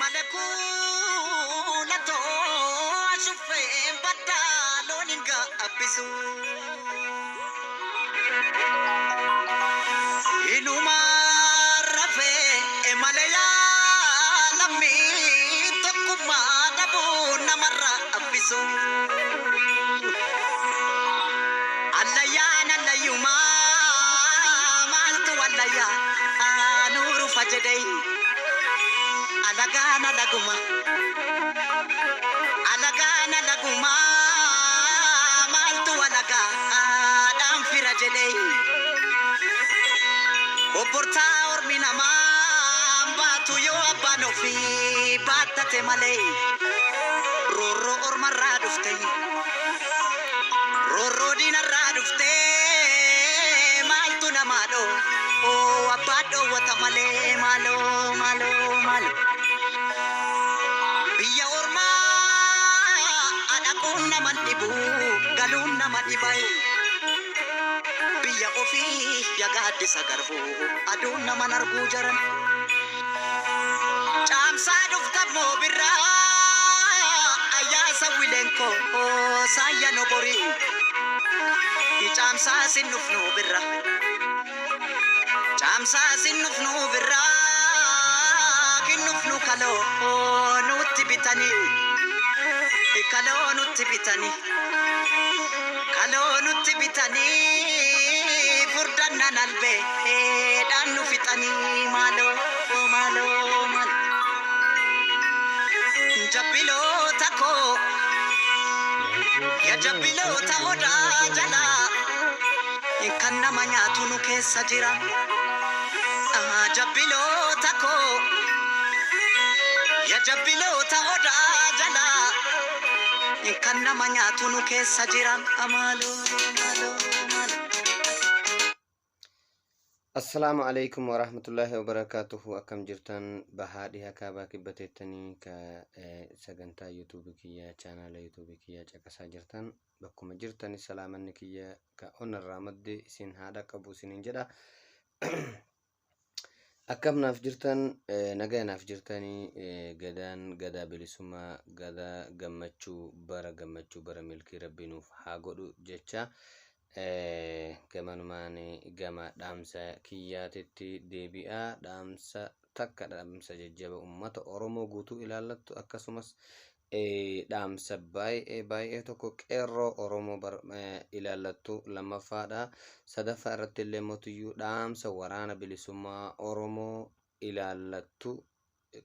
Emale kuulatoo ashuffeen baddaa loon hin gaabbisu. Inuma rafee emale yaa lammii tokkummaa dhabuu namarraa abbisu. Allayyaan allayyumaa maaltu wallayyaa nuurufa jedhee alagaan alaguma. Alagaan alagumaa maaltu alagaadhaan fira jedhee. Obbortaa ormi namaa baatu yoo abbaan ofii baattate malee. Roorroo ormarraa dhufte. Roorroo diinarraa dhufte maaltu namaa dhoo. Oo abbaa dhoowwata malee maaloo maaloo maaloo. Biyya ormaa dhaquun nama dhibu galuun nama dhiba. Biyya ofii yagaaddisa garbu aduun nama arguu jaran. Caamsaa dhufta moo birraa ayyaasa wileenkoo saayya nobori. Caamsaa sin dhufnu birra. Caamsaa sin dhufnu birraa kinnufnu kaloo nutti bitanii. Kaloo nutti bitanii. Kaloo nutti bitanii furdannan albee dhaan nu fixanii maaloo maaloo maaloo. Jabbiloota koo ya jabbiloota odaa jalaa kan nama nyaatu nu keessa jira. Jabbiloota koo ya jabbiloota odaa jalaa kan nama nyaatu nu keessa jira. Maaloo maaloo maaloo. Assalaamu alaikum warahmatullaahi wabarakaatuhu. Akkam jirtan? Bahaa, dhiha, kaabaa, kibbateettanii ka sagantaa yuutuubii kiyya, chaanaala yuutuubii kiyya caqasaa jirtan, bakkuma jirtani salaamanni kiyya ka onnarraa madde isin haadha qabu isiniin jedha. Akkam naaf jirtan? Nagaa naaf jirtanii? Gadaan gadaa bilisummaa, gadaa gammachuu, bara gammachuu, bara milkii rabbii nuuf haa godhu jecha, gamanumaan gama dhaamsa kiyyaatitti deebi'a. Dhaamsa takka, dhaamsa jajjaba ummata Oromoo guutuu ilaallattu, akkasumas dhaamsa baay'ee baay'ee tokko qeerroo Oromoo ilaallattu lammaffaadha. Sadaffaa irratti illee mootiyyuu dhaamsa waraana bilisummaa Oromoo ilaallattu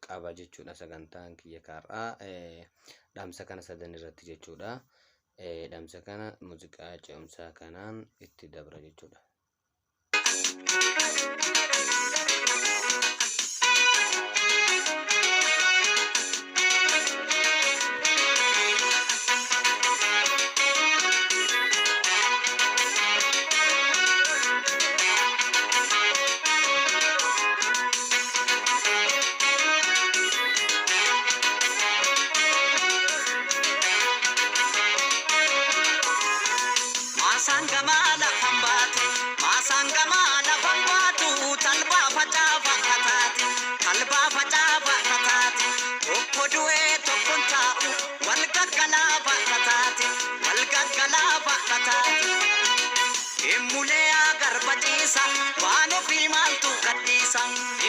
qaba jechuudha. Sagantaan kiyya kaarraa dhaamsa kana sadan irratti jechuudha. Dhaamsa kana muuziqaa ce'umsaa kanaan itti dabra jechuudha. Maasaan gamaa lafan baatu, maasaan gamaa lafan baatu, talbaa facaafa kataati, talbaa facaafa kataati. Tokko du'ee tokkon taa'u, wal gaggalaafa kataati, wal gaggalaafa kataati. Emulee agarba ciisa, waan ofii maaltu gadhiisa.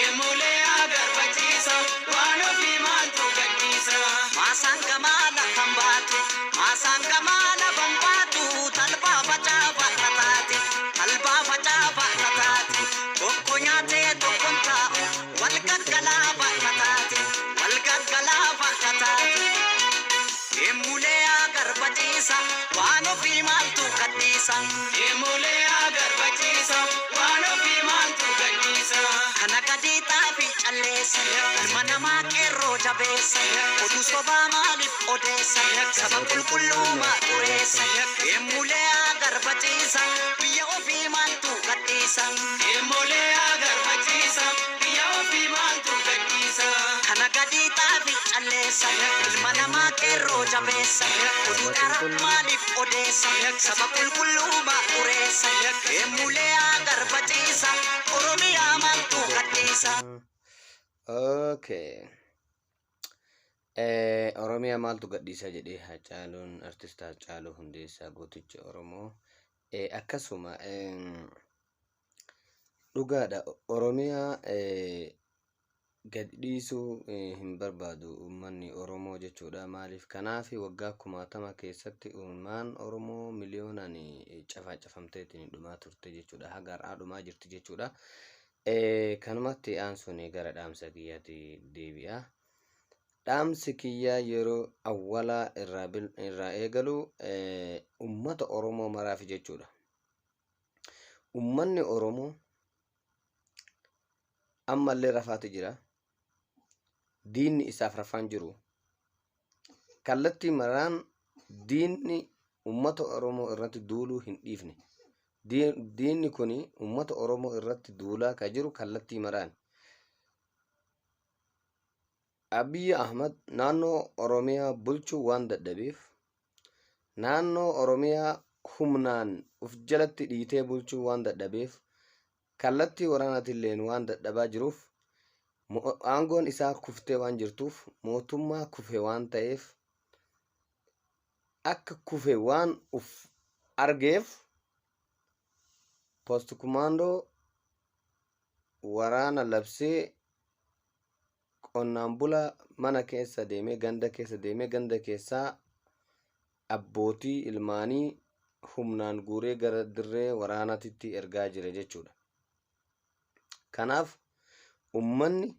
Emulee agarba ciisa, waan ofii maaltu gadhiisa. Maasaan gamaa lafan baatu, maasaan gamaa lafan baatu, talbaa facaafa kataati, talbaa facaafa kataati. Tokko nyaatee tokkon taa'u, wal gaggalaafa kataati, wal gaggalaafa kataati. Emulee agarba ciisa, waan ofii maaltu gadhiisa. Emulee agarba ciisa, waan ofii maaltu gadhiisa. Kana gadi xaafii calleessa, ilma namaa qeerroo jabeessa, oduu sobaa maaliif odeessa, saba qulqulluu maa xureessa. Emulee agarba ciisa, biyya ofii maaltu gadhiisa. Emulee agarba ciisa, biyya ofii maaltu gadhiisa. Kana gadi xaafii calleessa, ilma namaa qeerroo jabeessa, oduu dhara maaliif odeessa, saba qulqulluu maa xureessa. Emulee agarba ciisa, Oromiyaa maaltu gadhiisa. Okay. Oromiyaa maaltu gadhiisa jedhee Hacaaluun, artist Hacaaluu Hundeessaa gootichi Oromoo. Akkasuma dhugaadha, Oromiyaa gad dhiisuu hin barbaadu uummanni Oromoo jechuudha. Maaliif kanaaf waggaa kumaatama keessatti ilmaan Oromoo miliyoonaan cafacafamteetiin dhumaa turte jechuudha. Haga har'aa dhumaa jirti jechuudha. Kanumatti aansuun gara dhaamsa kiyyaatti deebi'a. Dhaamsi kiyyaa yeroo awwalaa irraa eegalu ummata Oromoo maraaf jechuudha. Ummanni Oromoo ammallee rafaati jira. Diinni isaaf rafaan jiru. Kallattii maraan diinni ummata Oromoo irratti duuluu hin dhiifne. Diinni kun ummata Oromoo irratti duulaa ka jiru kallattii maraan. Abiyyi Ahmad naannoo Oromiyaa bulchuu waan dadhabeef, naannoo Oromiyaa humnaan uf jalatti dhiitee bulchuu waan dadhabeef, kallattii waraanaatilleen waan dadhabaa jiruuf, aangoon isaa kuftee waan jirtuuf, mootummaa kufe waan ta'eef, akka kufe waan uf argeef, post kumaandoo waraana labsee qonnaan bulaa mana keessa deemee, ganda keessa deemee, ganda keessaa abbootii ilmaanii humnaan guuree gara dirree waraanaatitti ergaa jira jechuudha. Kanaaf ummanni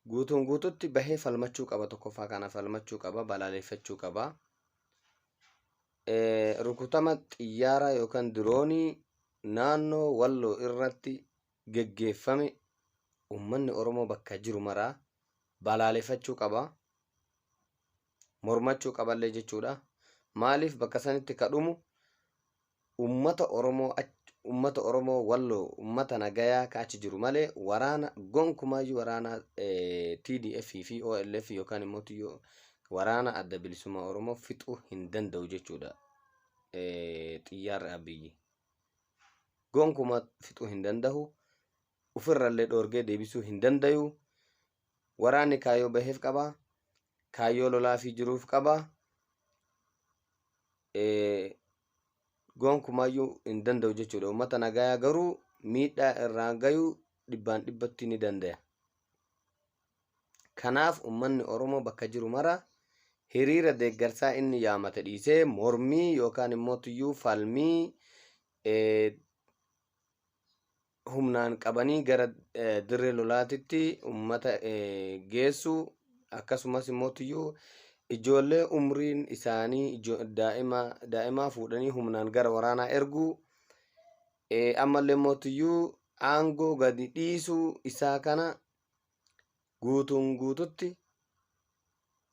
guutuun guututti bahee falmachuu qaba. Tokkoffaa kana falmachuu qaba, balaaleffachuu qaba. Rukutama xiyyaaraa yookaan diroonii naannoo Walloo irratti geggeeffame ummanni Oromoo bakka jiru maraa balaaleffachuu qaba. Mormachuu qaballee jechuudha. Maaliif bakka sanitti ka dhumu ummata Oromoo, ummata Oromoo Walloo, ummata nagayaa ka achi jiru malee waraana gonkumaayyuu waraana TDF fi OLF yookaan immoo tiyyoo waraana Adda Bilisummaa Oromoo fixuu hin danda'u jechuudha. Xiyyaarri Abiyyi gonkuma fixuu hin danda'u. Ofirrallee dhoorgee deebisuu hin dandayu. Waraanni kaayyoo baheef qaba. Kaayyoo lolaa fi jiruuf qaba. Gonkumaayyuu hin danda'u jechuudha. Uummata nagayaa garuu miidhaa irraan gayuu dhibbaan dhibbatti ni dandaya. Kanaaf uummanni Oromoo bakka jiru mara hiriira deeggarsaa inni yaamate dhiisee mormii yookaan immoo tuyyuu falmii humnaan qabanii gara dirree lolaatitti uummata geessu, akkasumas immoo tuyyuu ijoollee umriin isaanii daa'ima daa'imaa fuudhanii humnaan gara waraanaa erguu, ammallee immoo tuyyuu aangoo gadi dhiisuu isaa kana guutuun guututti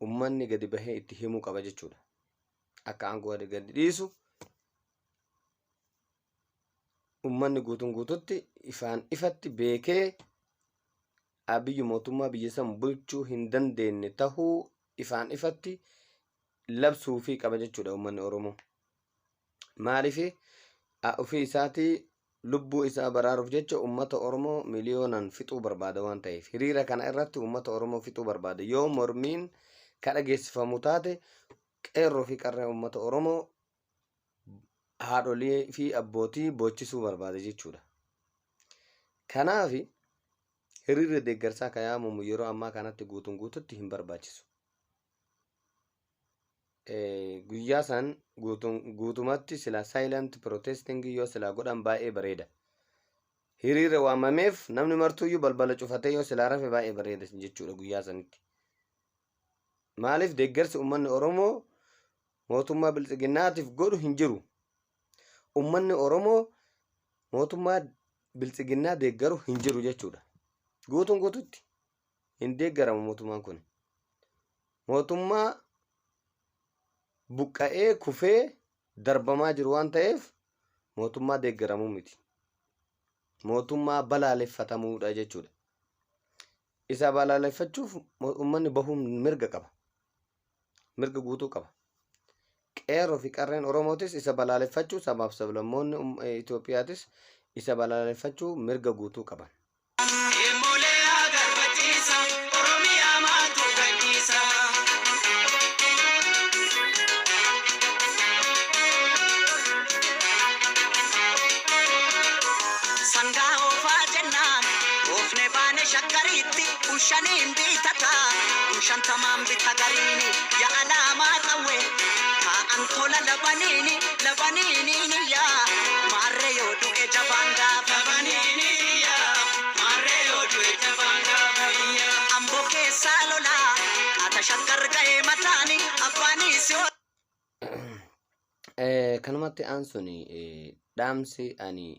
ummanni gadi bahee itti himuu qaba jechuudha. Akka aangoo gadi dhiisu ummanni guutuun guututti ifaan ifatti beekee Abiyyi mootummaa biyya san bulchuu hin dandeenye tahuu ifaan ifatti labsuufii qaba jechuudha ummanni Oromoo. Maaliif ofii isaatii lubbuu isaa baraaruuf jecha ummata Oromoo miliyoonaan fixuu barbaada waan ta'eef, hiriira kana irratti ummata Oromoo fixuu barbaada. Yoo mormiin ka dhageessifamu taate, qeerroo fi qarree ummata Oromoo, haadholii fi abbootii boochisuu barbaada jechuudha. Kanaaf hiriirri deeggarsaa kan yaamamu yeroo ammaa kanatti guutuun guututti hin barbaachisu. Guyyaa san guutumatti sila silent protesting yoo silaa godhan baay'ee bareeda. Hiriira waamameef namni martuuyyuu balbala cufatee yoo silaa rafe baay'ee bareeda jechuudha guyyaa sanitti. Maaliif deeggarsi uummanni Oromoo mootummaa biltsiginnaatiif godhu hin jiru. Uummanni Oromoo mootummaa biltsiginnaa deeggaru hin jiru jechuudha. Guutuun guututti hin deeggaramu mootummaan kun. Mootummaa buqqa'ee kufee darbamaa jiru waan ta'eef mootummaa deeggaramuu miti. Mootummaa balaaleffatamuudha jechuudha. Isa balaaleffachuuf uummanni bahuun mirga qaba. Mirga guutuu qaba. Qeerroo fi qarreen Oromootis isa balaaleffachuu, sabaaf sablammoonni Itoophiyaatis isa balaaleffachuu mirga guutuu qaban. Deemolee agarbachiisa, Oromiyaa maaltu gadhiisa? Shaggariitti kun shaniin bitata, kun shantamaan bita gariini. Ya alaamaa qawwee taa'an tola labaniini labaniini yaa maarree yoo du'e jabaan gaafa. Labaniini yaa maarree yoo du'e jabaan gaafa biyya. Amboo keessaa lolaa qaata Shaggar ga'ee mataani abbaanis yoo. Kanumatti aansuun dhaamsi ani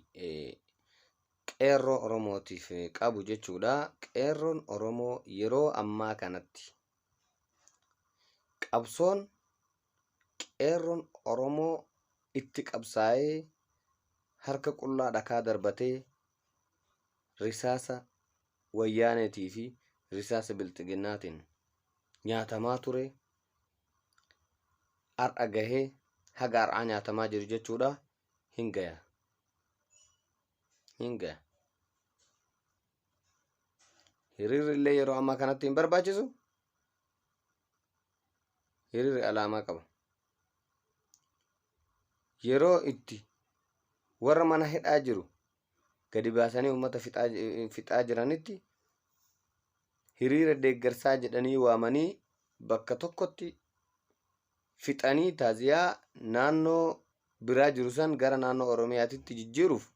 qeerroo Oromootiif qabu jechuudha. Qeerroon Oromoo yeroo ammaa kanatti qabsoon qeerroon Oromoo itti qabsaa'ee harka qullaa dhakaa darbatee risaasa wayyaaneetii fi risaasa bilxiginnaatiin nyaatamaa ture har'a gahee haga har'aa nyaatamaa jiru jechuudha. Hin gaya. Hin gaya. Hiriirri illee yeroo ammaa kanatti hin barbaachisu. Hiriirri alaamaa qaba. Yeroo itti warra mana hidhaa jiru gadi baasanii uummata fixaa jiranitti hiriira deeggarsaa jedhanii waamanii bakka tokkotti fixanii taaziyaa naannoo biraa jiru san gara naannoo Oromiyaatitti jijjiiruuf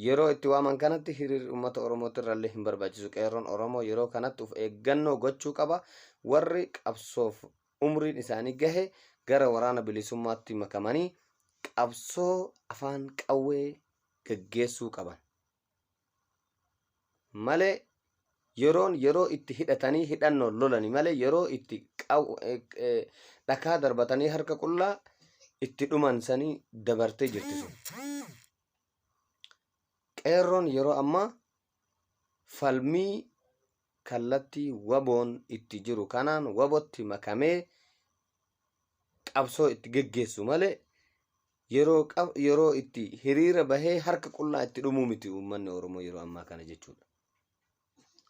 yeroo itti waaman kanatti hiriirri uummata Oromootti irrallee hin barbaachisu. Qeerroon Oromoo yeroo kanatti of eeggannoo gochuu qaba. Warri qabsoof umriin isaanii gahe gara waraana bilisummaatti makamanii qabsoo afaan qawwee gaggeessuu qaban. Malee yeroon yeroo itti hidhatanii hidhannoon lolani malee yeroo itti dhakaa darbatanii harka qullaa itti dhuman sanii dabartee jirti sun. Qeerroon yeroo ammaa falmii kallattii waboon itti jiru kanaan wabotti makamee qabsoo itti geggeessu malee yeroo yeroo itti hiriira bahee harka qullaa itti dhumuu miti uummanni Oromoo yeroo ammaa kana jechuudha.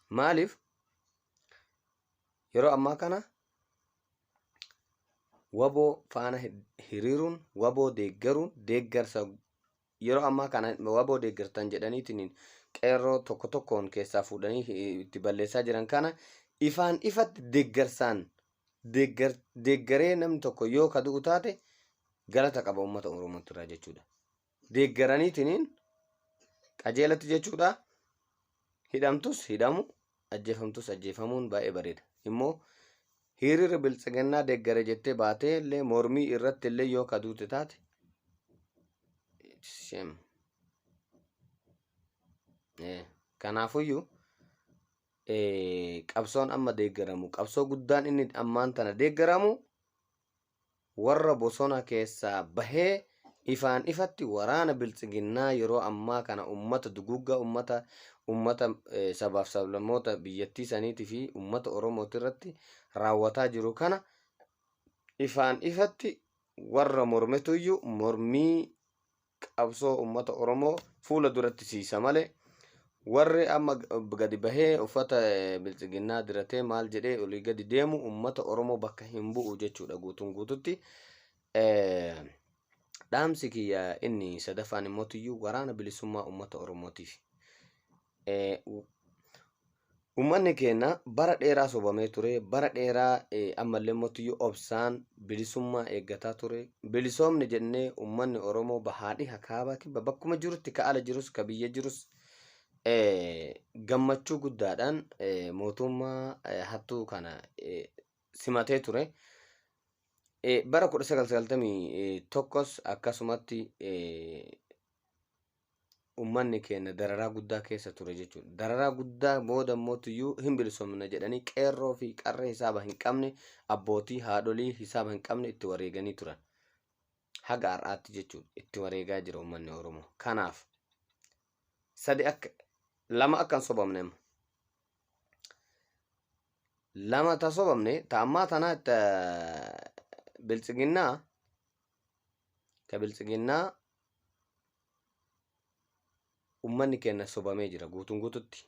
Maaliif yeroo ammaa kana waboo faana hiriiruun, waboo deeggaruun, deeggarsa yeroo ammaa kana waboo deeggartan jedhaniitiin qeerroo tokko tokkoon keessaa fuudhanii itti balleessaa jiran kana ifaan ifatti deeggarsaan deeggaree namni tokko yoo ka du'u taate galata qaba uummata Oromootti irraa jechuudha. Deeggaraniitiin qajeelatti jechuudha. Hidhamtus hidhamu, ajjeefamtus ajjeefamuun baay'ee bareeda. Immoo hiriira biltsiginnaa deeggare jettee baatee illee mormii irratti illee yoo ka duute taate, it's shame. Kanaafuyyuu qabsoon amma deeggaramu, qabsoo guddaan inni ammaan tana deeggaramu, warra bosona keessaa bahee ifaan ifatti waraana biltsiginnaa yeroo ammaa kana ummata duguuggaa ummata sabaaf sablammoota biyyattii saniitii fi ummata Oromooti irratti raawwataa jiru kana ifaan ifatti warra mormetuyyuu mormii qabsoo ummata Oromoo fuula duratti siisa malee warri amma gadi bahee uffata biltsiginnaa diratee maal jedhee olii gadi deemu ummata Oromoo bakka hin bu'u jechuudha guutuun guututti. Dhaamsi kiyya inni sadaffaan immoo tuyyuu waraana bilisummaa ummata Oromootiif. Uummanni keenya bara dheeraa sobamee ture, bara dheeraa ammallee mootiyyuu obsaan bilisummaa eeggataa ture. Bilisoomne jennee uummanni Oromoo bahaa dhiha, kaabaa kibba, bakkuma jirutti, ka ala jirus ka biyya jirus, gammachuu guddaadhaan mootummaa hattuu kana simatee ture. Bara 1991s akkasumatti ummanni keenya dararaa guddaa keessa ture jechuudha. Dararaa guddaa booda mootiyyuu hin bilisoomna jedhanii qeerroo fi qarree hisaaba hin qabne, abbootii haadholii hisaaba hin qabne itti wareeganii turan. Haga har'aatti jechuudha itti wareegaa jira ummanni Oromoo. Kanaaf sadi akka lama akka hin sobamne amma. Lama ta sobamne ta ammaa tanaa ta biltsiginnaa ta biltsiginnaa ummanni keenya sobamee jira guutuun guututti.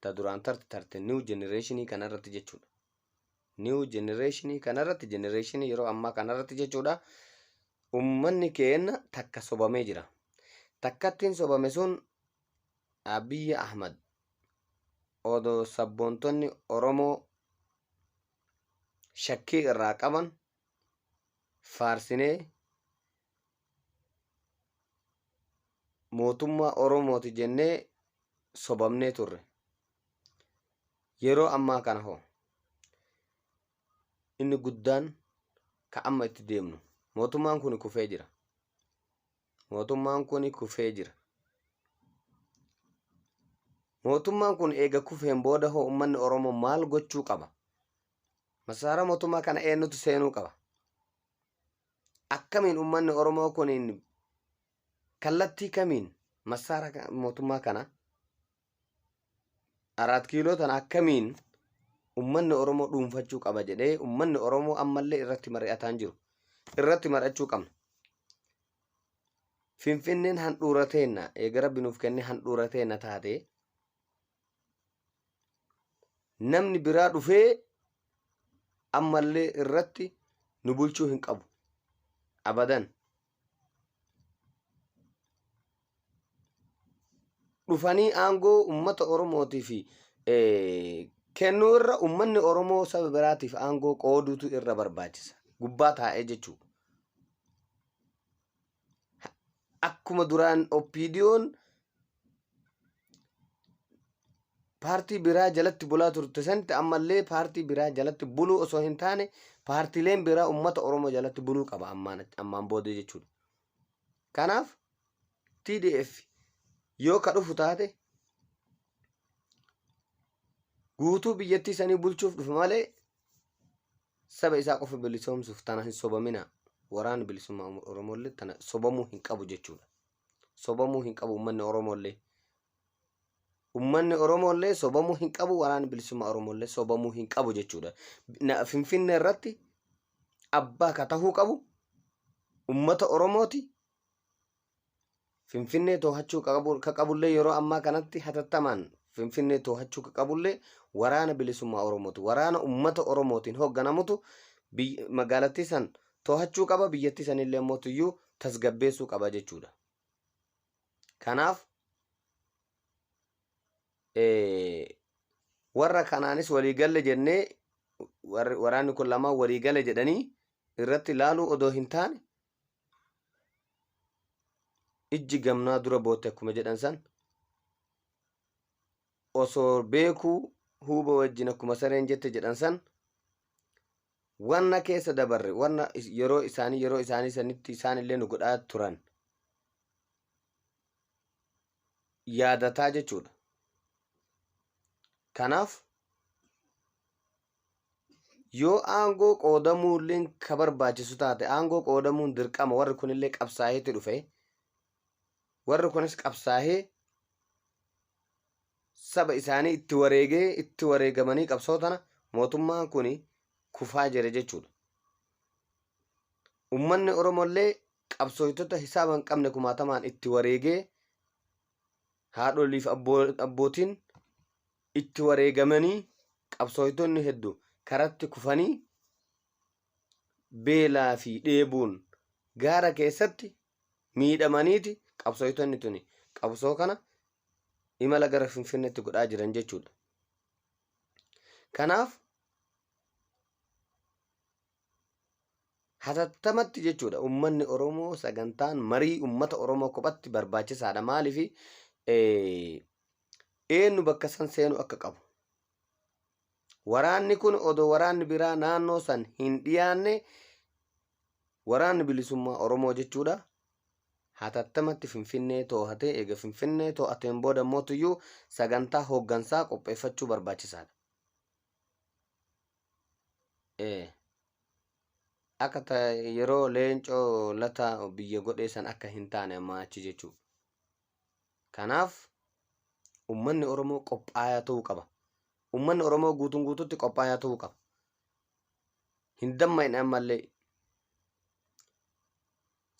Ta duraan tarte tarte new generationii kanarratti jechuudha. New generationii kanarratti, generationii yeroo ammaa kanarratti jechuudha. Ummanni keenya takka sobamee jira. Takkattiin sobame sun Abiyyi Ahmad odoo sabboontonni Oromoo shakkii irraa qaban faarsinee mootummaa Oromooti jennee sobamnee turre. Yeroo ammaa kana hoo inni guddaan ka amma itti deemnu mootummaan kun kufee jira. Mootummaan kun kufee jira. Mootummaan kun eega kufeen booda hoo uummanni Oromoo maal gochuu qaba? Masaara mootummaa kana eenyutu seenuu qaba? Akkamiin uummanni Oromoo kun kallattii kamiin masaara mootummaa kana Araat Kiiloo tana akkamiin uummanni Oromoo dhuunfachuu qaba jedhee uummanni Oromoo ammallee irratti mari'ataan jiru. Irratti mari'achuu qabna. Finfinneen handhuura teenna eega Rabbi nuuf kennee handhuura teenna taate namni biraa dhufee ammallee irratti nu bulchuu hin qabu. Abadan. Dhufanii aangoo uummata Oromootiif kennuu irra uummanni Oromoo saba biraatiif aangoo qooduutu irra barbaachisa. Gubbaa taa'ee jechuudha. Akkuma duraan OPDOn paartii biraa jalatti bulaa turte sanitti ammallee paartii biraa jalatti buluu osoo hin taane paartiileen biraa uummata Oromoo jalatti buluu qaba ammaan ammaan booda jechuudha. Kanaaf TDF yoo ka dhufu taate guutuu biyyattii sanii bulchuuf dhufe malee saba isaa qofa bilisoomsuuf tana hin sobamina. Waraanni bilisummaa Oromoollee tana sobamuu hin qabu jechuudha. Sobamuu hin qabu uummanni Oromoollee. Uummanni Oromoollee sobamuu hin qabu, waraanni bilisummaa Oromoollee sobamuu hin qabu jechuudha. Finfinnee irratti abbaa ka tahuu qabu uummata Oromooti. Finfinnee toohachuu ka qabullee yeroo ammaa kanatti hatattamaan Finfinnee toohachuu ka qabullee waraana bilisummaa Oromooti. Waraana uummata Oromootiin hoogganamutu magaalattii san toohachuu qaba, biyyattii sanillee mootuyyuu tasgabbeessuu qaba jechuudha. Kanaaf warra kanaanis waliigalle jennee waraanni kun lamaan waliigale jedhanii irratti laaluu odoo hin taane ijji gamnaa dura bootte akkuma jedhan san osoo beekuu huuba wajjin akkuma sareen jette jedhan san wanna keessa dabarre wanna yeroo isaanii sanitti isaan illee nu godhaa turan yaadataa jechuudha. Kanaaf yoo aangoo qoodamuulleen ka barbaachisu taate aangoo qoodamuun dirqama warri kunillee qabsaaheetti dhufe warri kunis qabsaahee saba isaanii itti wareegee itti wareegamanii qabsoo tana mootummaan kun kufaa jira jechuudha. Uummanni Oromollee qabsooytota hisaaba hin qabne kumaatamaan itti wareegee haadholiif abbootiin itti wareegamanii qabsooytonni heddu karatti kufanii beelaa fi dheebuun gaara keessatti miidhamaniiti qabsooytonni tuni qabsoo kana imala gara Finfinneetti godhaa jiran jechuudha. Kanaaf hatattamatti jechuudha ummanni Oromoo sagantaan marii ummata Oromoo kophatti barbaachisaadha. Maaliif eenyu bakka san seenu akka qabu. Waraanni kun odoo waraanni biraa naannoo san hin dhiyaanne waraanni bilisummaa Oromoo jechuudha hatattamatti Finfinnee toohatee eega Finfinnee too'ateen booda mootuyyuu sagantaa hooggansaa qopheeffachuu barbaachisaadha. Akka yeroo Leencoo Lataa biyya godhee san akka hin taane ammaa achi jechuudha. Kanaaf uummanni Oromoo qophaayaa ta'uu qaba. Uummanni Oromoo guutuun guutuutti qophaayaa ta'uu qaba. Hin dammaqne ammallee.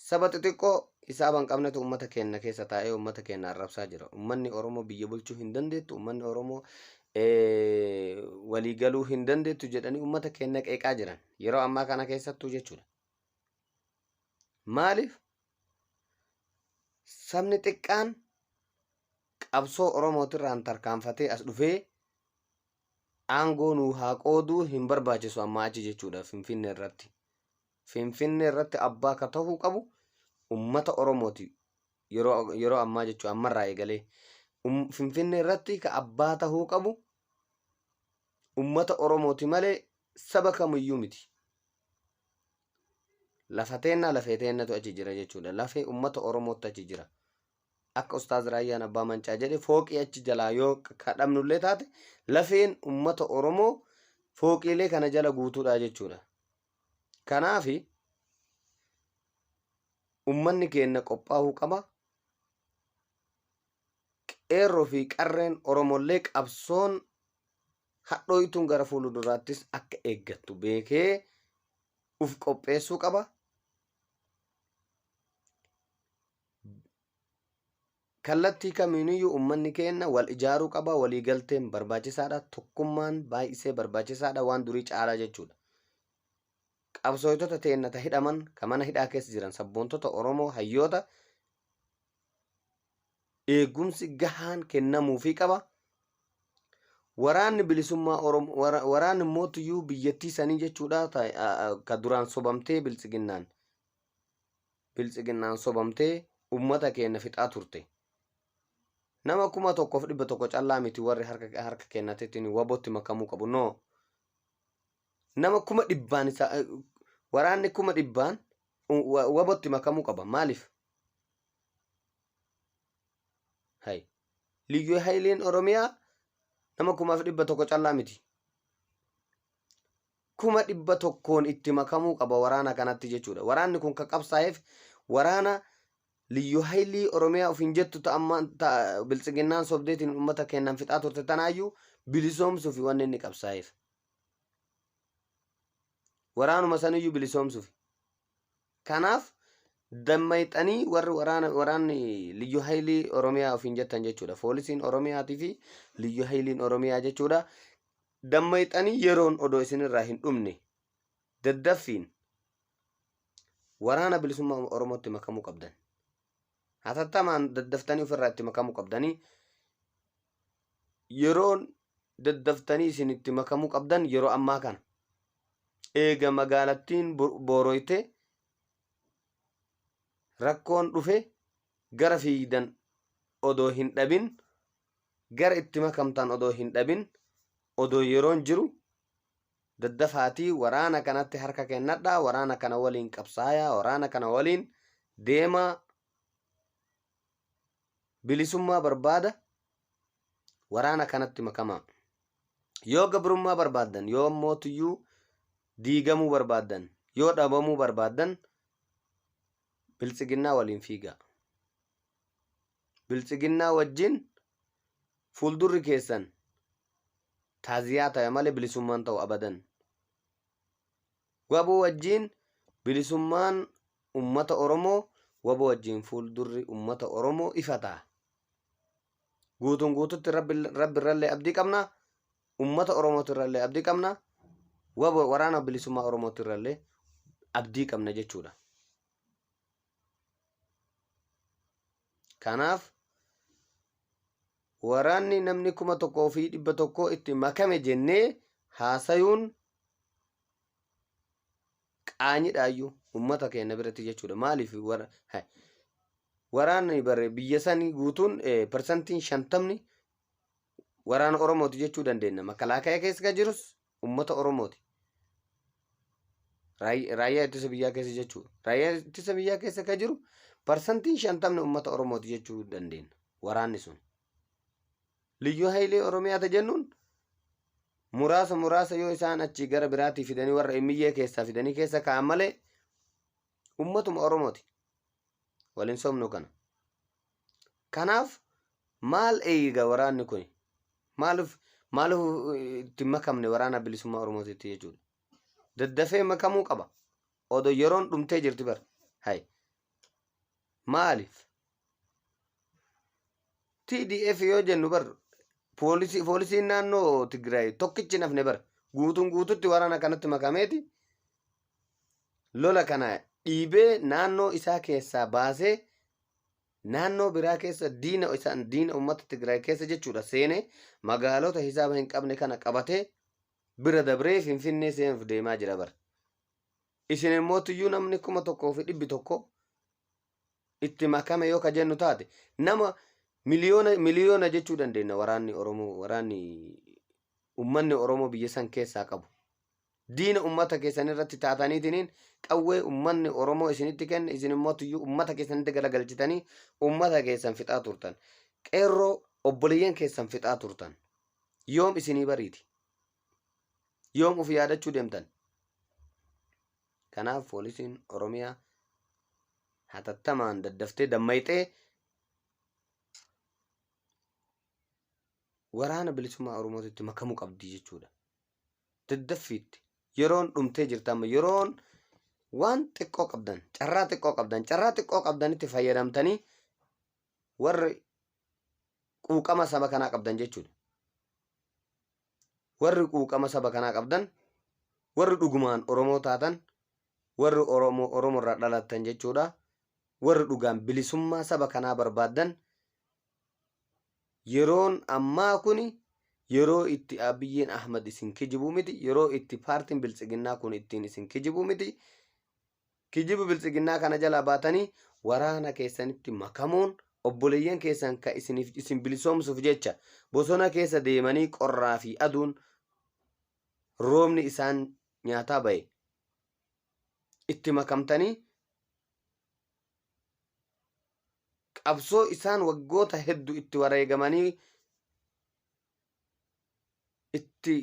Saba xixiqqoo hisaaba hin qabnetu uummata keenya keessa taa'ee uummata keenya arrabsaa jira. Uummanni Oromoo biyya bulchuu hin dandeettu, uummanni Oromoo walii galuu hin dandeettu jedhanii uummata keenya qeeqaa jiran. Yeroo ammaa kana keessattuu jechuudha. Maaliif sabni xiqqaan qabsoo Oromootirraan tarkaanfatee as dhufee Aangoo nuu haa qooduu hin barbaachisu ammaa achi jechuudha Finfinnee irratti. Finfinnee irratti abbaa ka tahuu qabu ummata Oromooti yeroo ammaa jechuudha ammarraa eegalee. Finfinnee irratti ka abbaa tahuu qabu ummata Oromooti malee saba kamiyyuu miti. Lafa teennaa lafee teennatu achi jira jechuudha. Lafee ummata Oromootti achi jira. Akka Ustaaz Raayyaan Abbaa Mancaa jedhe fooqii achi jalaa yoo ka dhabnullee taate lafeen ummata Oromoo fooqiilee kana jala guutuudha jechuudha. Kanaafi ummanni keenna qophaa'uu qaba. Qeerroo fi qarreen Oromollee qabsoon hadhooytuun gara fuulduraattis akka eeggattu beekee uf qopheessuu qaba. Kallattii kamiiniyyuu ummanni keenna wal ijaaruu qaba, walii galteen barbaachisaadha, tokkummaan baay'isee barbaachisaadha waan durii caalaa jechuudha. Qabsooytota teenna ta hidhaman, ka mana hidhaa keessa jiran sabboontota Oromoo hayyoota eegumsi gahaan kennamuufii qaba. Waraanni bilisummaa Oromoo waraanni mootuyyuu biyyattii sanii jechuudha ka duraan sobamtee biltsiginnaan biltsiginnaan sobamtee ummata keenna fixaa turte. Nama 1100 callaa miti warri harka harka kennateetiin wabotti makamuu qabu. No. Nama kuma dhibbaan isa waraanni 100,000 wabotti makamuu qaba. Maaliif? Hay. Liyyuu Hayiliin Oromiyaa nama 1,100 callaa miti. 100,000n itti makamuu qaba waraana kanatti jechuudha. Waraanni kun kan qabsaa'eef waraana Liyyu Haylii Oromiyaa ofiin jettu ta amma ta biltsiginnaan sobdeetiin uummata keennan fixaa turte tanaayyuu bilisoomsuufi wanni inni qabsaa'eef. Waraanuma saniyyuu bilisoomsuufi. Kanaaf dammayxanii warri waraana waraanni Liyyu Haylii Oromiyaa ofiin jettan jechuudha. Poolisiin Oromiyaatii fi Liyyu Hayliin Oromiyaa jechuudha. Dammayxanii yeroon odoo isinirraa hin dhumne daddaffiin Waraana Bilisummaa Oromootti makamuu qabdan. Hatattamaan daddaftanii ofirraa itti makamuu qabdanii yeroon daddaftanii isin itti makamuu qabdan yeroo ammaa kana. Eega magaalattiin booroyte rakkoon dhufe gara fiigdan odoo hin dhabin gara itti makamtan odoo hin dhabin odoo yeroon jiru daddafaatii waraana kanatti harka kennadhaa waraana kana waliin qabsaayaa waraana kana waliin deemaa bilisummaa barbaada waraana kanatti makamaa yoo gabrummaa barbaaddan yoo mootuyyuu diigamuu barbaaddan yoo dhabamuu barbaaddan biltsiginnaa waliin fiigaa Biltsiginnaa wajjin fuuldurri keessan taaziyaa taya malee bilisummaan ta'u abadan. Wabo wajjin bilisummaan ummata Oromoo wabo wajjin fuuldurri ummata Oromoo ifa ta'a. Guutuun guututti rabbi irrallee abdii qabna. Ummata Oromootti irrallee abdii qabna. Wabo waraana bilisummaa Oromootti irrallee abdii qabna jechuudha. Kanaaf waraanni namni 1100 itti makame jennee haasayuun qaanyidhaayyuu ummata keenya biratti jechuudha. Maaliif waraanni bare biyya sanii guutuun parsantiin 50ni waraana Oromooti jechuu dandeenya. Makalaakaya keessa kan jirus ummata Oromooti. Raayyaa ittisa biyyaa keessa jechuudha. Raayyaa ittisa biyyaa keessa kan jiru parsantiin 50ni ummata Oromooti jechuu dandeenya. Waraanni sun. Liyyuu Hayilee Oromiyaa ta jennuun muraasa muraasa yoo isaan achii gara biraatii fidanii warra immiyyee keessaa fidanii keessa kaa'an malee ummatuma Oromooti. Waliin sobnu kana. Kanaaf maal eega waraanni kun? Maaliif maaliif itti hin makamne waraana bilisummaa Oromootitti jechuudha. Daddafee makamuu qaba. Odoo yeroon dhumtee jirti bar. Hay. Maaliif? TDF yoo jennu bar poolisii poolisiin naannoo Tigraay tokkichi hin hafne bar guutuun guututti waraana kanatti makameeti lola kana dhiibee naannoo isaa keessaa baasee naannoo biraa keessa diina isaan diina uummata Tigraay keessa jechuudha seenee magaalota hisaaba hin qabne kana qabatee Bira dabree Finfinnee seenuuf deemaa jira bar. Isin immootiyyuu namni 1100 itti makame yoo ka jennu taate, nama miliyoona miliyoona jechuu dandeenya. Waraanni Oromoo, waraanni ummanni Oromoo biyya san keessaa qabu. Diina ummata keessan irratti taataniitiniin qawwee ummanni Oromoo isinitti kenne isin immootiyyuu ummata keessanitti galagalchitanii ummata keessan fixaa turtan. Qeerroo obboleeyyan keessan fixaa turtan. Yoom isinii bariiti? Yoom uf yaadachuu deemtan? Kanaaf poolisiin Oromiyaa hatattamaan daddaftee dammayxee waraana bilisummaa Oromootitti makamuu qabdi jechuudha. Daddaffiitti yeroon dhumtee jirti. Amma yeroon waan xiqqoo qabdan, carraa xiqqoo qabdan, carraa xiqqoo qabdanitti fayyadamtanii warri quuqama saba kanaa qabdan jechuudha. Warri quuqama saba kanaa qabdan, warri dhugumaan Oromoo taatan, warri Oromoo Oromoo irraa dhalattan jechuudha. Warri dhugaan bilisummaa saba kanaa barbaaddan, yeroon ammaa kuni yeroo itti Abiyyiin Ahmad isin kijibuu miti, yeroo itti paartiin biltsiginnaa kun ittiin isin kijibuu miti. Kijibu biltsiginnaa kana jalaa baatanii waraana keessanitti makamuun, obboleeyyan keessan ka isiniif isin bilisoomsuuf jecha bosona keessa deemanii qorraa fi aduun roobni isaan nyaataa bahe itti makamtanii, qabsoo isaan waggoota hedduu itti wareegamanii itti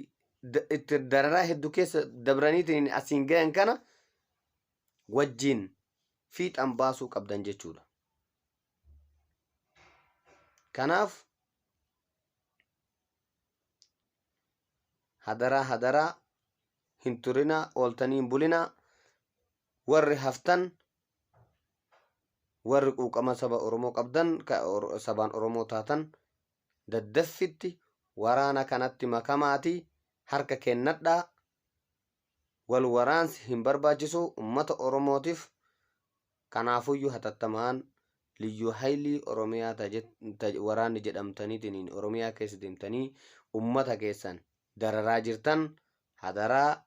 dararaa hedduu keessa dabraniitiin asiin gayan kana wajjin fiixan baasuu qabdan jechuudha. Kanaaf hadaraa hadaraa, hin turinaa, ooltanii hin bulinaa. Warri haftan, warri quuqama saba Oromoo qabdan, ka sabaan Oromoo taatan, daddaffitti waraana kanatti makamaati harka kennadhaa. Wal waraansi hin barbaachisu ummata Oromootiif. Kanaafuyyuu hatattamaan Liyyuu Haayilii Oromiyaa waraanni jedhamtaniitiin Oromiyaa keessa deemtanii ummata keessan dararaa jirtan, hadaraa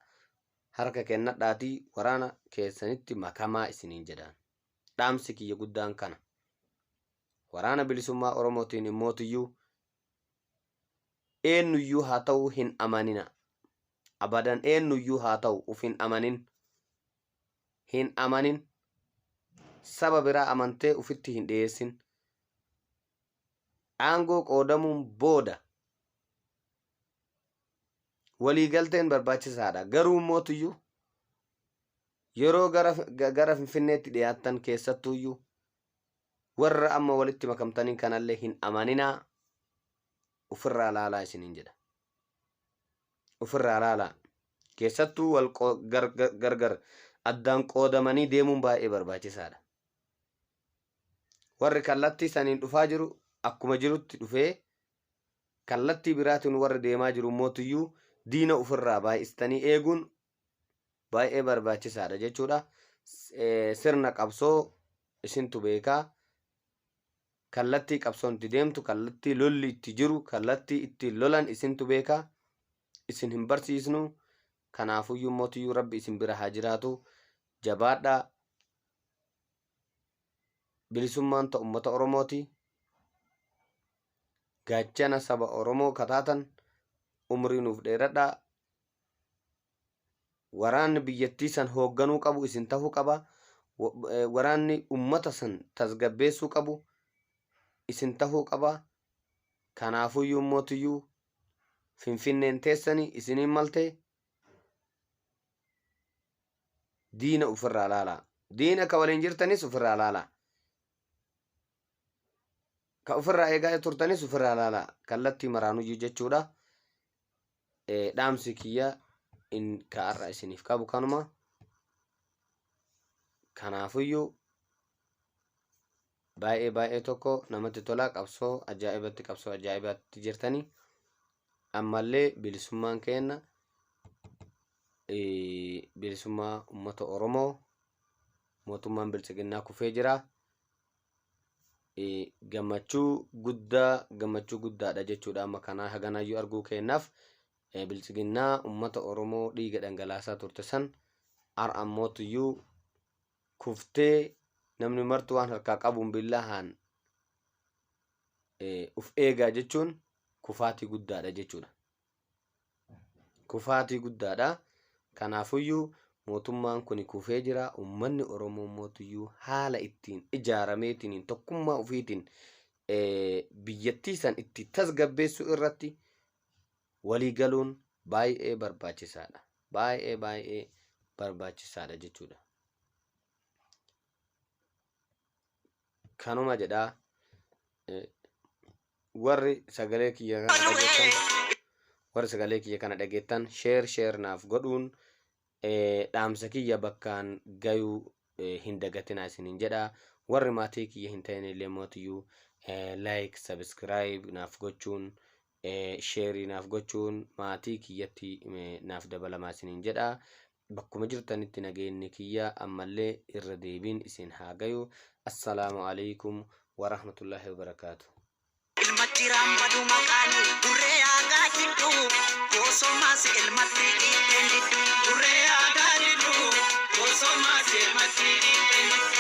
harka kennadhaatii waraana keessanitti makamaa isiniin jedhaan. Dhaamsi kiyya guddaan kana. Waraana bilisummaa Oromootiin immootiyyuu eenyuyyuu haa ta'u hin amanina. Abadan eenyuyyuu haa ta'u uf hin amanin. Hin amanin. Saba biraa amantee ufitti hin dhiyeessin. Aangoo qoodamuun booda waliigalteen barbaachisaadha. Garuu mootiyyuu yeroo gara Finfinneetti dhiyaattan keessattuuyyuu warra amma walitti makamtanii kanallee hin amaninaa, ofirraa laalaa isiniin jedha. Ofirraa laalaa. Keessattuu wal gargar addaan qoodamanii deemuun baay'ee barbaachisaadha. Warri kallattii saniin dhufaa jiru akkuma jirutti dhufee, kallattii biraatiin warri deemaa jiru mootiyyuu diina ofirraa baay'istanii eeguun baay'ee barbaachisaadha jechuudha. Sirna qabsoo isintu beekaa. Kallattii qabsoon itti deemtu, kallattii lolli itti jiru, kallattii itti lolan isintu beekaa. Isin hin barsiisnu. Kanaafuyyuu mootiyyuu Rabbi isin bira haa jiraatu. Jabaadhaa. Bilisummaan ta'u uummata Oromooti. Gaachana saba Oromoo kataatan umrii nuuf dheeradhaa. Waraanni biyyattii san hoogganuu qabu isin tahuu qaba. Waraanni ummata san tasgabbeessuu qabu isin tahuu qaba. Kanaafuyyuu mootiyyuu Finfinneen teessanii isiniin maltee diina ofirraa laalaa. Diina ka waliin jirtanis ofirraa laalaa. Ka ofirraa eegaa turtanis ofirraa laalaa. Kallattii maraanuyyuu jechuudha. Dhaamsi kiyya in ka har'a isiniif qabu kanuma. Kanaafuyyuu baay'ee baay'ee tokko namatti tola. Qabsoo ajaa'ibatti, qabsoo ajaa'ibatti jirtanii. Ammallee bilisummaan keenna bilisummaa uummata Oromoo. Mootummaan biltsiginnaa kufee jira. Gammachuu guddaa, gammachuu guddaadha jechuudha amma kanaa haganaayyuu arguu keennaaf. Biltsiginnaa ummata Oromoo dhiiga dhangalaasaa turte san har'a ammootuyyuu kuftee namni martu waan harkaa qabuun billahaan uf eegaa jechuun kufaatii guddaadha jechuudha. Kufaatii guddaadha. Kanaafuyyuu mootummaan kun kufee jira. Uummanni Oromoo mootuyyuu haala ittiin ijaarameetiin tokkummaa ofiitiin biyyattii san itti tasgabbeessuu irratti walii galuun baay'ee barbaachisaadha. Baay'ee baay'ee barbaachisaadha jechuudha. Kanuma jedhaa warri sagalee kiyya kana dhageettan, warri sagalee kiyya kana dhageettan, share share naaf godhuun dhaamsa kiyya bakkaan gayuu hin dagatinaa isiniin jedha. Warri maatii kiyya hin ta'in illee mootiyyuu like, subscribe naaf gochuun, share naaf gochuun maatii kiyyatti naaf dabalamaa isiniin jedha. Bakkuma jirtanitti nageenyi kiyya ammallee irra deebiin isin haa gayu. Assalaamu alaikum warahmatullaahi wabarakaatu. Ilma jiraan badu maqaani gurree aagaa diddu gosomaas ilmatti dhiitteen diddu. Gurree aagaa diddu gosomaas ilmatti dhiitteen diddu.